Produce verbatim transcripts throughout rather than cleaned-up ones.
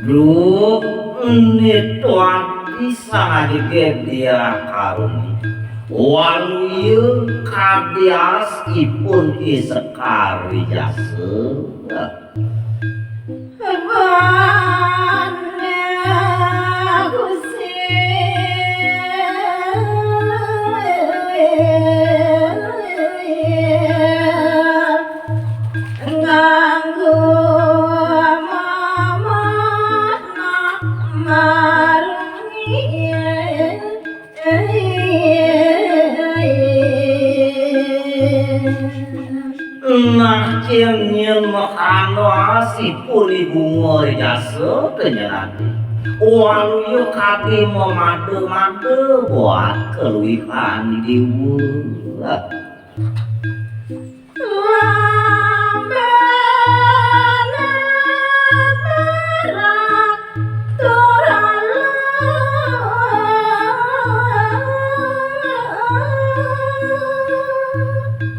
Duh, nituan pisan adi gé dia karuni. Waluya kadi alas ipun I Sekar Wijasa. Nah, cén nyén makana alas ipun I Bunga Wijasa tényan adi. Waluya kadi mamada-mada buat kaluihan I Déwa.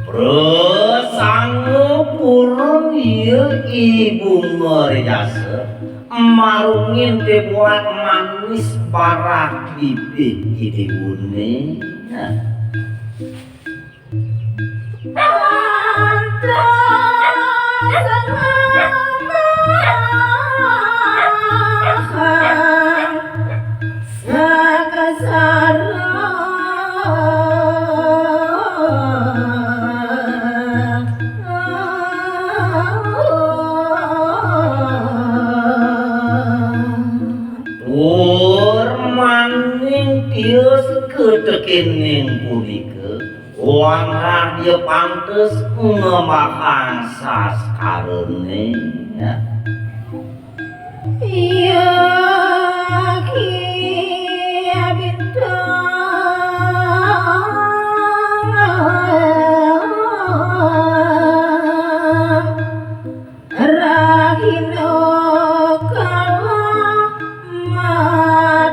Prasangka purun ia I Bunga Wijasa, marungin té buat manis barak bibih I Déwané. Tur maning tius katekining punika, wantah dia pantes ngamahang saskarané. Iya, Ki Bintang. Rahina kalah Mataram.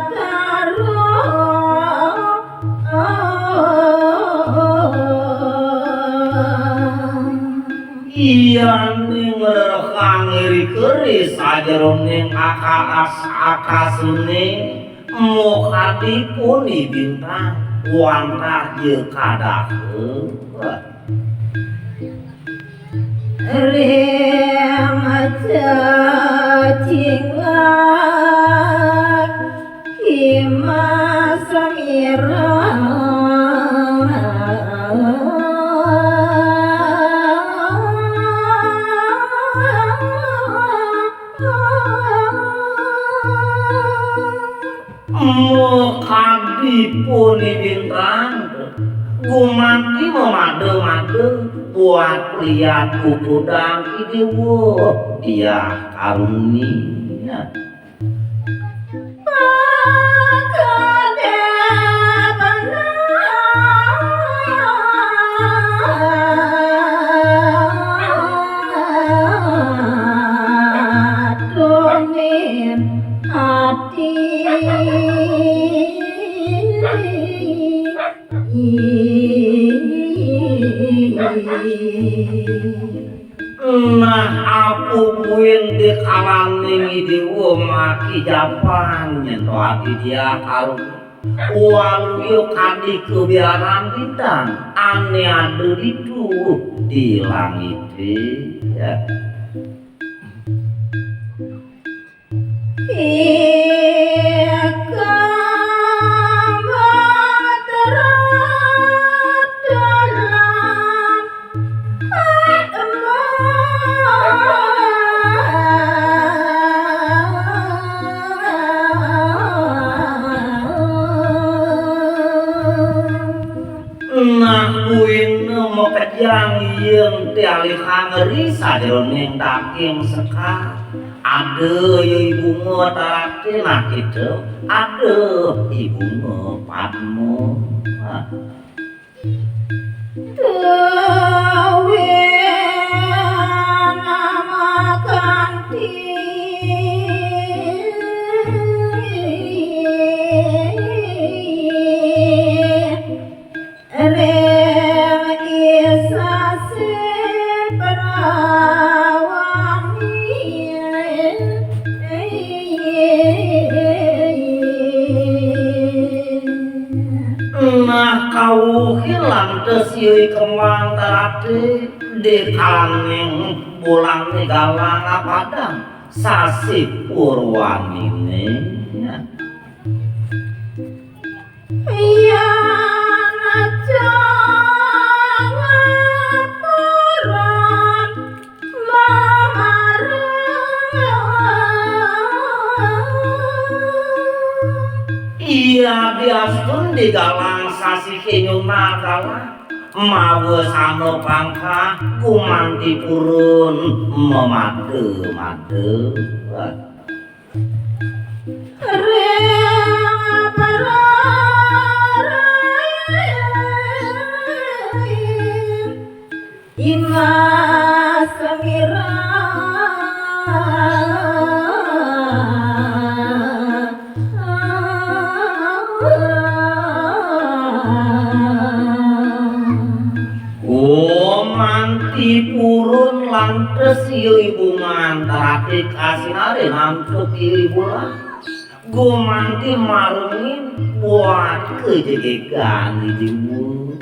Iyaning rerehang irika ri sajeroning akas-, akasané, makadi pun I Bintang wantah ja kadaha. Ring cacingak kimas mirang. Makadi pun I Bintang, gumanti mamada-mada buat liat kukudan I Déwa Diah Karuni. Nah, apu buin di kalaning I Déwa makijapan nyén to adi dia kalu. Waluya kadi kabiaran bintang ané ada ditu di langité, ya. Ika matra dalam Nah, buina makejang yén té alihang ri sajeroning daging sekar. Ada ya ibu ngetarate, nah, gitu. Ada ibu ngepadmo. Nah. Nah, kawuhin lantas ya i Kemang Tarate, dekaning bulan galang apadang sasih Purwanine. Iya, diastun di galang sasih kenyuna galang, mawa sana pangkah gumanti purun mamada-mada. Gumanti purun lantas ya ibu ngantarake kasinare nangkep ya ibu lah. Gumanti marungin buat kejegegan ibu.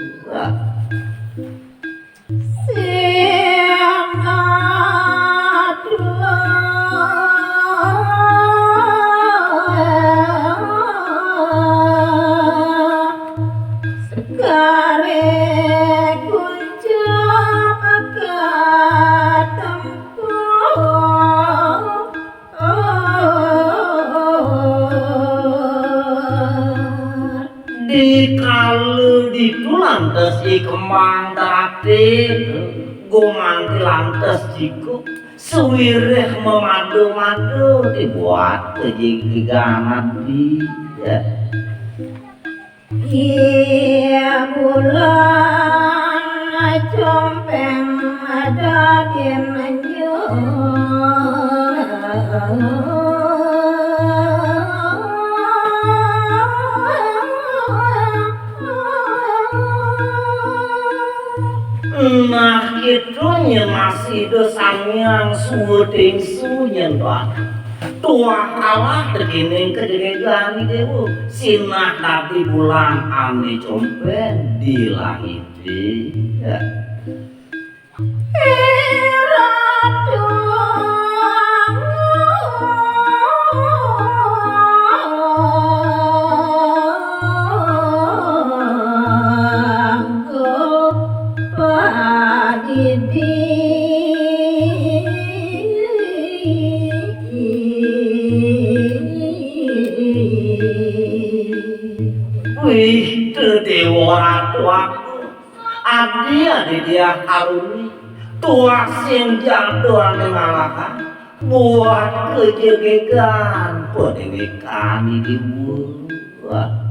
Dikala ditu lantas i Kemang Tarate, gumanti lantas jiku sawireh mamada-mada ti buat kejegegan ati. Nah, itu nyen masih do sangyang suwe tingsu nyen tuah. Tuah kalah tekening kejegegan dewa. Sinah dadi bulan ane compen di langite. Wih, Dewa Ratu aku. Adi, adi dia karuni, tuah sing jadone ngalahan, buat kejegegan padewekan ibu. Wah.